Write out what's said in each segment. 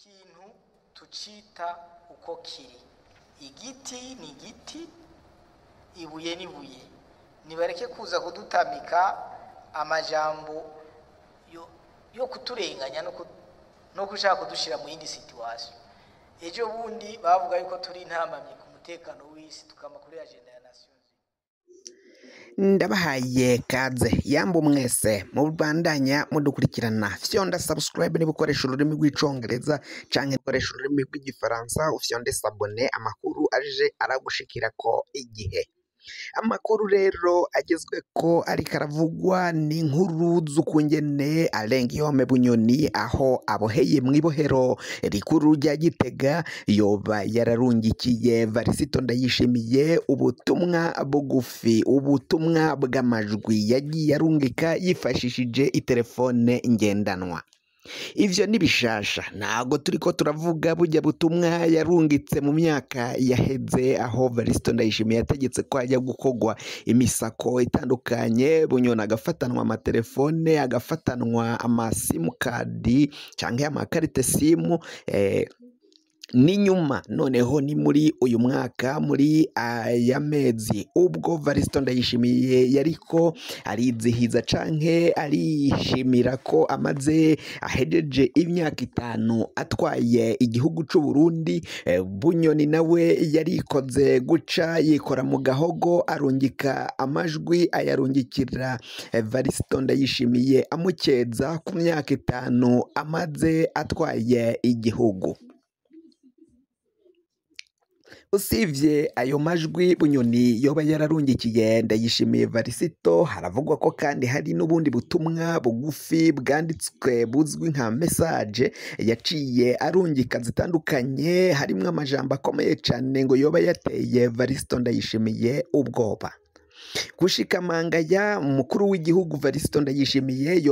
Ikintu tucita uko kiri. Igiti ni igiti, ibuye n'ibuye. Nibareke kuza kudutamika amajambo yo kuturenganya no gushaka kudushira mu yindi situation. Ejo bundi bavuga yuko turi intambamyi ku mutekano w'isi, tukama kuri agenda ya Nations. Ndabahaye kaze yambo mwese mubandanya mudukurikirana. Fyonda subscribe niba ukoresha ururimi rw'icongereza canke ukoresha ururimi rw'igifaransa, ufyonde s'abonner, amakuru aje aragushikirako igihe. Amakuru rero agezweko ariko aravugwa ni inkuru z'ukungene Alain Guillaume Bunyoni aho aboheye mw'ibohero rikuru rya Gitega yoba yararungikiye Varisito Ndayishimiye ubutumwa bugufi, ubutumwa bw'amajwi yagiye arungika yifashishije itelefone ngendanwa. Ivyo ni bishasha, ntago turiko turavuga burya butumwa yarungitse mu myaka yaheze aho Varisito Ndayishimiye yategetse ko hajya gukorwa imisako itandukanye, Bunyoni agafatanwa amatelefone, agafatanwa amasimukadi canke amakarite simu n'inyuma. Noneho ni muri uyu mwaka, muri aya mezi, ubwo Varisito Ndayishimiye yariko arizihiza canke arishimira ko amaze ahejeje imyaka 5 atwaye igihugu c'u Burundi, Bunyoni nawe yarikoze guca yikora mu gahogo, arungika amajwi ayarungikira Varisito Ndayishimiye amukeza ku myaka 5 amaze atwaye igihugu. Usivye ayo majwi Bunyoni yoba yararungikiye Ndayishimiye Varisito, haravugwa ko kandi hari n'ubundi butumwa bugufi bwanditswe buzwi nka message yaciye arungika zitandukanye, harimwo amajambo akomeye cane ngo yoba yateye Varisito Ndayishimiye ubwoba. Gushikamangaya umukuru w'igihugu Varisito Ndayishimiye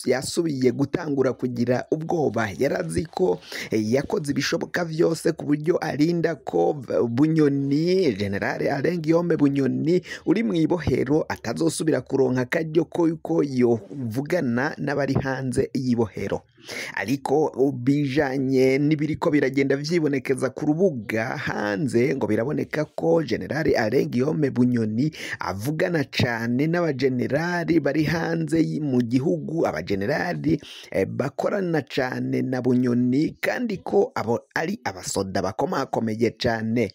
yasubiye gutangura kugira ubwoba. Yarazi ko yakoze ibishoboka vyose ku buryo arinda ko Bunyoni, General Alain Guillaume Bunyoni uri mw'ibohero atazosubira kuronka akaryo ko yovugana n'abari hanze y'ibohero. Ariko bijanye n'ibiriko biragenda vyibonekeza ku rubuga hanze, ngo biraboneka ko General Alain Guillaume Bunyoni avugana cane n'abagenerali bari hanze mu gihugu, abagenerali bakorana cane na Bunyoni, kandi ko abo ari abasoda bakomakomeye cane.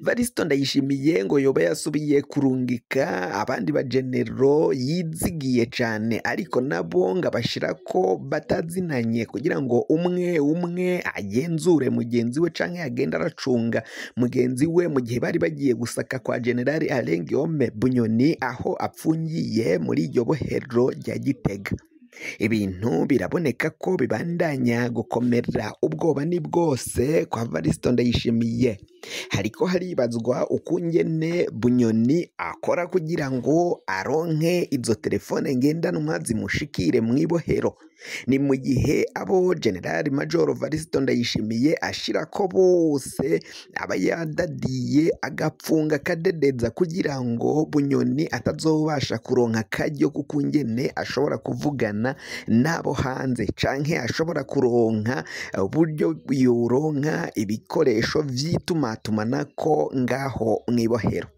Varisito Ndayishimiye ngo yoba yasubiye kurungika abandi bagenero yizigiye cane, ariko nabo ngo abashirako batazinanye kugira ngo umwe umwe agenzure mugenzi we canke agende aracunga mugenzi we mu gihe bari bagiye gusaka kwa General Alain Guillaume Bunyoni aho apfungiye muri iryo bohero rya Gitega. Ibintu biraboneka ko bibandanya gukomera, ubwoba ni bwose kwa Varisito Ndayishimiye. Hariko haribazwa ukungene Bunyoni akora kugira ngo aronke izo telefone ngendanwa zimushikire mw'ibohero. Ni mu gihe abo General Major Varisito Ndayishimiye ashirako bose aba yadadiye agapfunga akadedeza kugira ngo Bunyoni atazobasha kuronka akaryo kukungene ashobora kuvugana n'abo hanze, canke ashobora kuronka uburyo yoronka ibikoresho vy'itumatumanako ngaho mw'ibohero.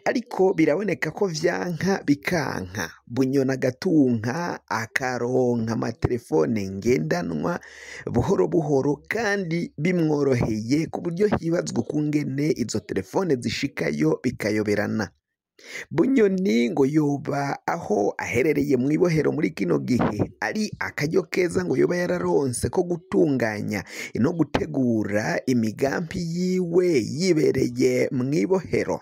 Ariko biraboneka ko vyanka bikanka, Bunyoni agatunka akaronka amatelefone ngendanwa buhoro buhoro kandi bimworoheye, ku buryo hibazwa ukungene izo telefone zishikayo bikayoberana. Bunyoni ngo yoba aho aherereye mw'ibohero muri kino gihe ari akaryo keza ngo yoba yararonse ko gutunganya no gutegura imigambi yiwe yibereye mw'ibohero.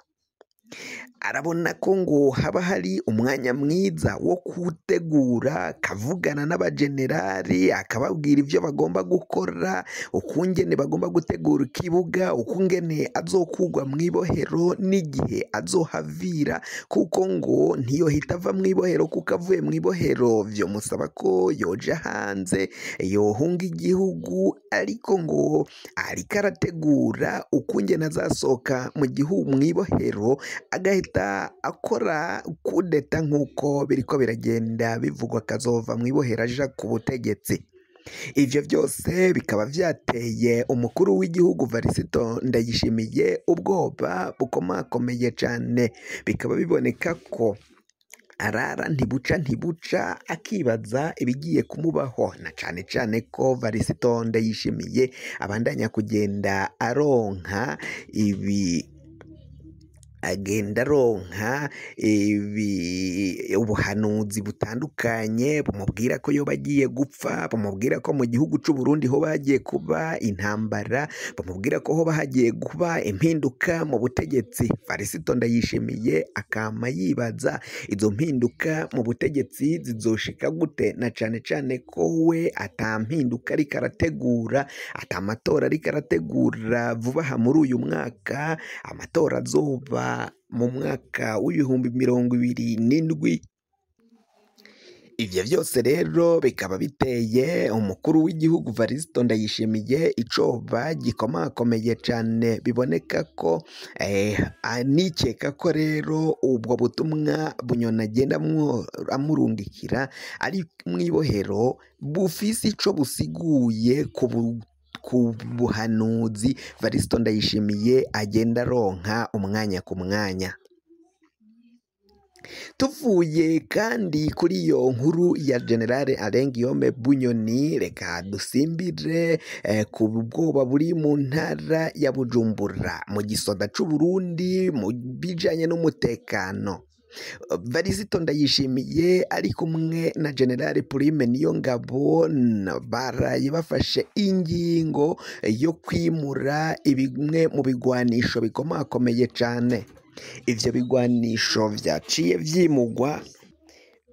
Arabona ko ngo haba hari umwanya mwiza wo gutegura, akavugana n'abagenerali akababwira ivyo bagomba gukora, ukungene bagomba gutegura ikibuga, ukungene azokugwa mw'ibohero n'igihe azohavira, kuko ngo ntiyohita ava mw'ibohero, kuko avuye mw'ibohero vyomusaba ko yoja hanze, yohunga igihugu. Ariko ngo ariko arategura ukungene azasohoka mu gihugu mw'ibohero, agahita akora kudeta nk'uko biriko biragenda bivugwa, akazova mw'ibohero aja ku butegetsi. Ivyo vyose bikaba vyateye umukuru w'igihugu Varisito Ndayishimiye ubwoba bukomakomeye cane, bikaba biboneka ko arara ntibuca ntibuca akibaza ibigiye kumubaho, na cane cane ko Varisito Ndayishimiye abandanya kugenda aronka ibi agenda aronka ibi ubuhanuzi butandukanye bumubwira ko yoba agiye gupfa, bumubwira ko mu gihugu c'u Burundi hoba hagiye kuba intambara, bamubwira ko hoba hagiye kuba impinduka mu butegetsi. Varisito Ndayishimiye akama yibaza izo mpinduka mu butegetsi zizoshika gute, na cane cane ko we ata mpinduka ariko arategura, ata matora ariko arategura vuba aha muri uyu mwaka, amatora azoba mu mwaka w'2027. Ivyo vyose rero bikaba biteye umukuru w'igihugu Varisito Ndayishimiye icoba gikomakomeye cane, biboneka ko anikeka ko rero ubwo butumwa Bunyoni agenda amurungikira ari mw'ibohero bufise ico busiguye ku buhanuzi Varisito Ndayishimiye agenda aronka umwanya ku mwanya. Tuvuye kandi kuri iyo nkuru ya Generale Alain Guillaume Bunyoni, reka dusimbire ku bwoba buri mu ntara ya Bujumbura mu gisoda c'u Burundi mu bijanye n'umutekano. Varisito Ndayishimiye ari kumwe na Generale Prime Niyongabo baraye bafashe ingingo yo kwimura bimwe mu bigwanisho bikomakomeye cane. Ivyo bigwanisho vyaciye vyimugwa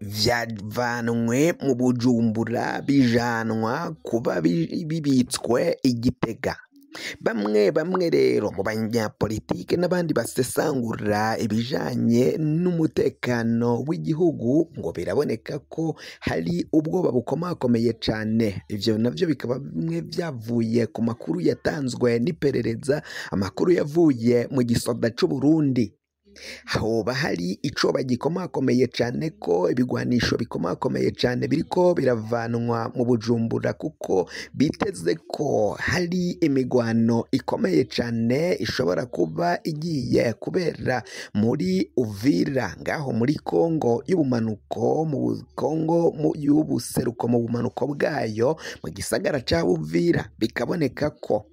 vyavanwe mu Bujumbura bijanwa kuba bibitswe i Gitega. Bamwe bamwe rero mu banyapolitike n'abandi basesangura ibijanye n'umutekano w'igihugu ngo biraboneka ko hari ubwoba bukomakomeye cane. Ivyo navyo bikaba bimwe vyavuye ku makuru yatanzwe n'iperereza, amakuru yavuye mu gisoda c'u Burundi. Hoba hari icoba gikomakomeye cane ko ibigwanisho bikomakomeye cane biriko biravanwa mu Bujumbura, kuko biteze ko hari imigwano ikomeye cane ishobora kuba igiye kubera muri Uvira, ngaho muri Kongo y'ubumanuko, mu Kongo y'ubuseruko mu bumanuko bwayo mu gisagara ca Uvira. Bikaboneka ko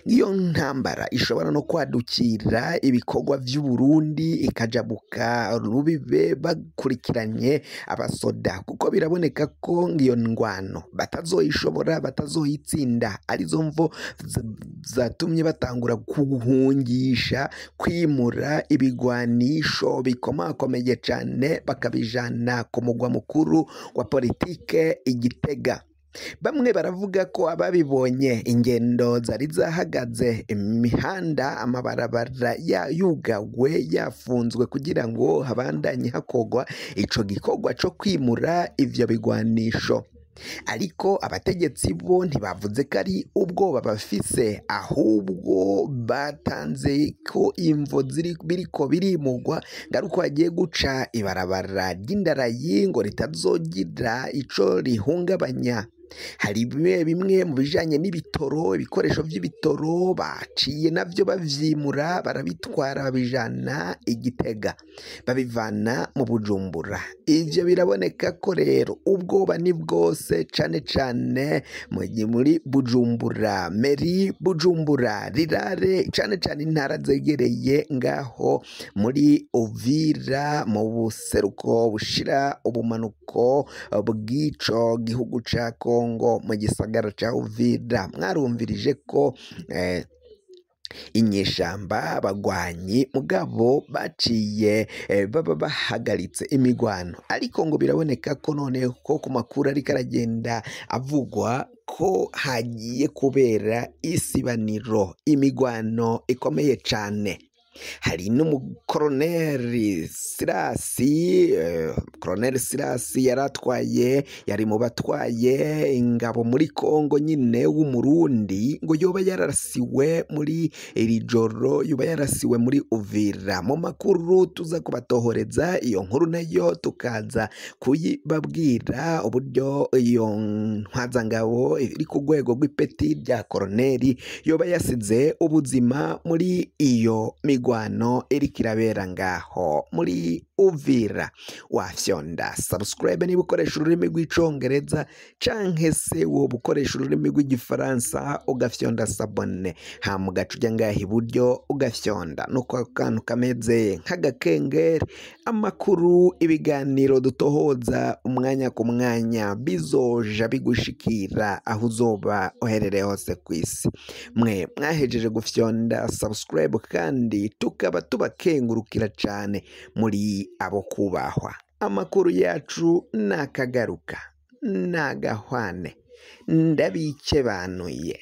iyo ntambara ishobora no kwadukira ibikorwa vy'u Burundi ikajabuka rubibe bakurikiranye abasoda, kuko biraboneka ko iyo ngwano batazoyishobora, batazoyitsinda. Arizo mvo zatumye batangura guhungisha, kwimura ibigwanisho bikomakomeye cane bakabijana ku mugwa mukuru wa politike i Gitega. Bamwe baravuga ko ababibonye ingendo zari zahagaze, imihanda, amabarabara yugawe, yafunzwe kugira ngo habandanye hakorwa ico gikorwa co kwimura ivyo bigwanisho. Ariko abategetsi bo ntibavuze ko ari ubwoba bafise, ahubwo batanze ko imvo biriko birimugwa ngaruko hagiye guca ibarabara ry'indarayi ngo ritazogira ico rihungabanya. Hari bimwe bimwe mu bijanye n'ibitoro, ibikoresho vy'ibitoro baciye navyo bavyimura, barabitwara babijana i Gitega, babivana mu Bujumbura. Ivyo biraboneka ko rero ubwoba ni bwose cane cane muri Bujumbura, Meri Bujumbura, Rirare, cane cane intara zegereye ngaho muri Uvira mu buseruko bushira ubumanuko bw'ico gihugu ca Kongo mu gisagara ca Uvira. Mwarumvirije ko inyeshamba abagwanyi mugabo baciye baba bahagaritse imigwano, ariko ngo biraboneka ko noneho ko ku makuru ariko aragenda avugwa ko hagiye kubera isibaniro, imigwano ikomeye cane. Hari n'umukoroneri Sirasi, koroneri Sirasi yaratwaye, yari mu batwaye ingabo muri Kongo nyine w'Umurundi, ngo yoba yarasiwe muri iri joro, yoba yarasiwe muri Uvira. Mu makuru tuza kubatohoreza iyo nkuru nayo tukaza kuyibabwira uburyo iyo ntwazangabo iri ku rwego rw'ipeti rya koroneri yoba yasize ubuzima muri iyo migwano iriko irabera ngaho muri Uvira. Wafyonda subscribe niba ukoresha ururimi rw'icongereza, canke se woba ukoresha ururimi rw'igifaransa ugafyonda s'abonner, hama ugaca uja ngaha iburyo ugafyonda nuko ako kantu kameze nk'agakengeri. Amakuru, ibiganiro dutohoza umwanya ku mwanya bizoja bigushikira aho uzoba uherereye hose kw'isi. Mwe mwahejeje gufyonda subscribe kandi tukaba tubakengurukira cane, muri abo kubahwa. Amakuru yacu nakagaruka nagahwane, ndabikebanuye.